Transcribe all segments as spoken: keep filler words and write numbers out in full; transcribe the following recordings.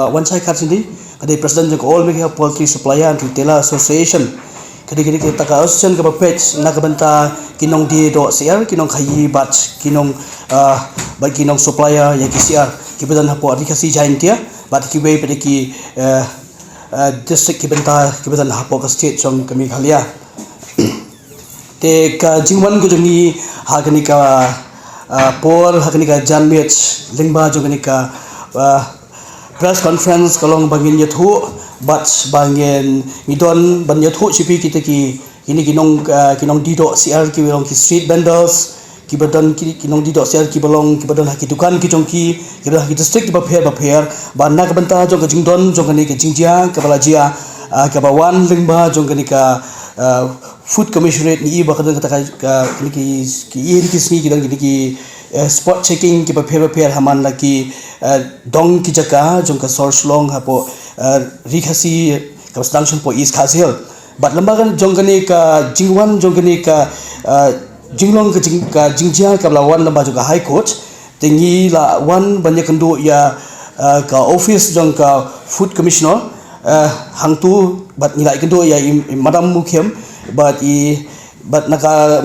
Wanshai Kharshindi, ka dei president jong ka All Meghalaya Poultry Supplier and Retailer Association. Ka dei, ka dei kata ka association kaba peit na ka bynta ki nongdie doh syiar, ki nongkhaii bad ki nong, ah, bad ki nong supplier ïa ki syiar kiba don hapoh Ri Khasi Jaiñtia bad kiwei pat ki, eh, eh, district kiba bynta kiba don hapoh ka state jong ka Meghalaya. Te ka jingwan ka jong ngi ha kane ka, ah, por, ha kane ka janmiet lyngba jong kane ka, ah, press conference ka long ba ngin ïathuh bad ba ngin, ngi don ban ïathuh sha phi kita ki, kine ki nong, ah, ki nongdie doh syiar kiba long ki street vendors, kiba don ki, ki nongdie doh syiar kiba long, kiba don ha ki dukan ki jong ki, kiba don ha ki district kiba pher ba pher, ba na ka bynta jong ka jingdon jong kane ka jingjia kaba la jia, ah, kaba wan lyngba jong kane ka, ah, Food Commissionerate, ngi i ba ka don kata ka, ka, kine ki, ki, i ki sngi ki don kine ki, eh, spot checking kiba pher ba pher ha man la ki, eh, dong ki jaka jong ka sor Shillong hapoh, eh, Ri Khasi kaba sdang shong hapoh East Khasi Hills. Bad lyngba ka jong kane ka jingwan jong kane ka, eh, jinglong ka jing, ka jingjia kaba la wan lyngba jong ka High Court, te ngi la wan ban ïakynduh ïa, eh, ka office jong ka Food Commissioner, eh, hangtu bad ngi la ïakynduh ïa i, i Madam Mukhim bad i, bad na ka,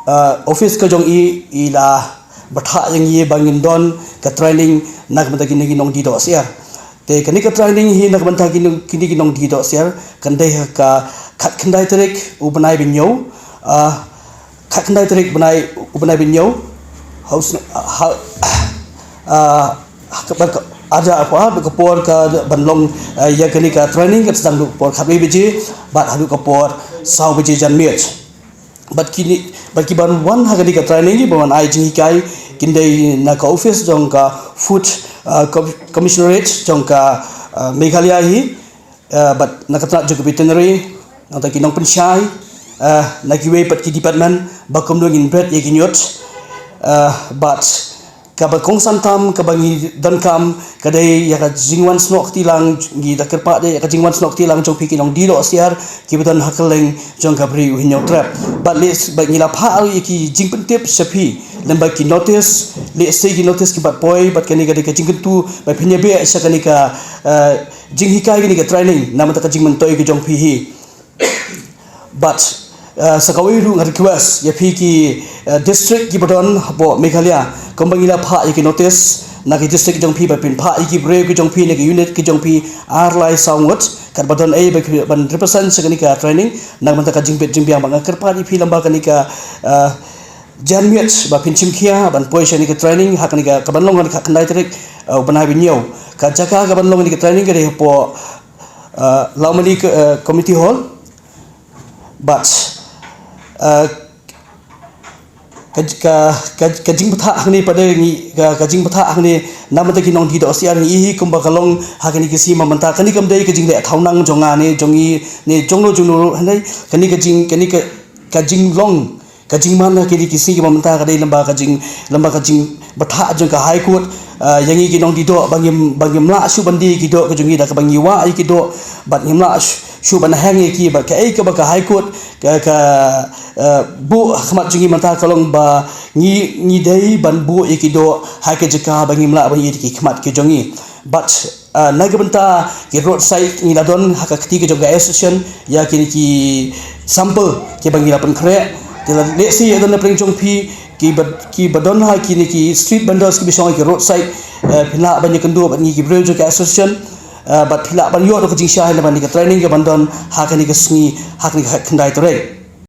eh, office ka jong i, i la bthah ïa ngi ba ngin don ka training na ka bynta kine ki nongdie doh syiar. Te kane ka training hi na ka bynta kine, kine ki nongdie doh syiar kan dei ha ka khatkhyndai tarik u bnai ba hynñiew, ah, khatkhyndai tarik bnai, u bnai ba hynñiew, ha u sn-, ha, ah, ha ka, bad ka, arja, ha ka por ka ban long, ah, ïa kane ka training kan sdang naduh ka por khatwei baje bad haduh ka por saw baje janmiet. Bad kine, bad kiban wan ha kane ka training, kiban wan ai jinghikai, kin dei na ka office jong ka Food, ah, Com-, Commissionerate jong ka, ah, Meghalaya hi, ah, bad na ka tnat jong ka veterinary, nangta ki nongpynshai, ah, na kiwei pat ki department, ba kumno ngin bret ïa ki ñiut, ah, bad kaba kongsan tam kaba ngi donkam ka dei ïa ka jingwan snoh kti lang, ngi da kyrpad ïa ka jingwan snoh kti lang jong phi ki nongdie doh syiar kiba don ha kylleng jong ka Bri u Hynñiewtrep. Bad leh, bad ngi la phah ïa ki jingpyntip sha phi lyngba ki notice, lehse ki notice kiba poi, bad kane ka dei ka jingkyntu ba phin ïa beh sha kane ka, eh, jinghikai, kane ka training na ka bynta ka jingmyntoi ka jong phi hi. Bad, eh, sa kawei ruh nga request ïa phi ki, eh, district kiba don hapoh Meghalaya, kumba ngi la phah ïa ki notice na ki district jong phi, ba phin phah ïa ki briew ki jong phi na ki unit ki jong phi ar lai saw ngut, katba don ei ba ki ban represent sha kane ka training na ka bynta ka jingbit jingbiang. Bad nga kyrpad ïa phi lyngba kane ka, eh, janmiet ba phin shim khia ban poi sha kane ka training ha kane ka, kaban long ha kane ka khatkhyndai tarik, eh, u bnai ba hynñiew. Ka jaka kaban long kane ka training ka dei hapoh, eh, Lawmali, eh, Community Hall. Bad, eh, ka, ka, ka, ka jingbthah hangne pat de ngi, ka, ka jingbthah hangne na ka bynta ki nongdie doh syiar ngi i hi kumba ka long ha kane ka sngi mynta. Kane kam dei ka jingleh thaw nang jong nga ne jong ngi ne jong no jong no ruh, hynrei kane ka jing, kane ka, ka jinglong, ka jingman ha kine ki sngi kiba mynta ka dei lyngba ka jing, lyngba ka jingbthah jong ka High Court, ah, ïa ngi ki nongdie doh ba ngim, ba ngim lah shuh ban die ïa ki doh ka jong ngi da kaba ngi wah ïa ki doh, bad ngim lah shuh, shuh ban heng ïa ki, bad kaei kaba ka High Court ka, ka, ah, buh ha khmat jong ngi mynta ka long ba ngi, ngi dei ban buh ïa ki doh ha ka jaka ba ngim lah ban ïohi da ki khmat ki jong ngi. Bad, ah, na ka bynta ki roadside ngi la don ha ka kti ka jong ka association ïa kine ki sample kiba ngi la pynkhreh. Te lehse ïa don na pdeng jong phi kiba, kiba don ha kine ki street vendors kiba shong ha ki roadside, eh, phi lah ban ïakynduh bad ngi ki briew jong ka association, eh, bad phi lah ban ïoh da ka jingshai na ka bynta ka training kaban don ha kane ka sngi, ha kane ka khatkhyndai tarik.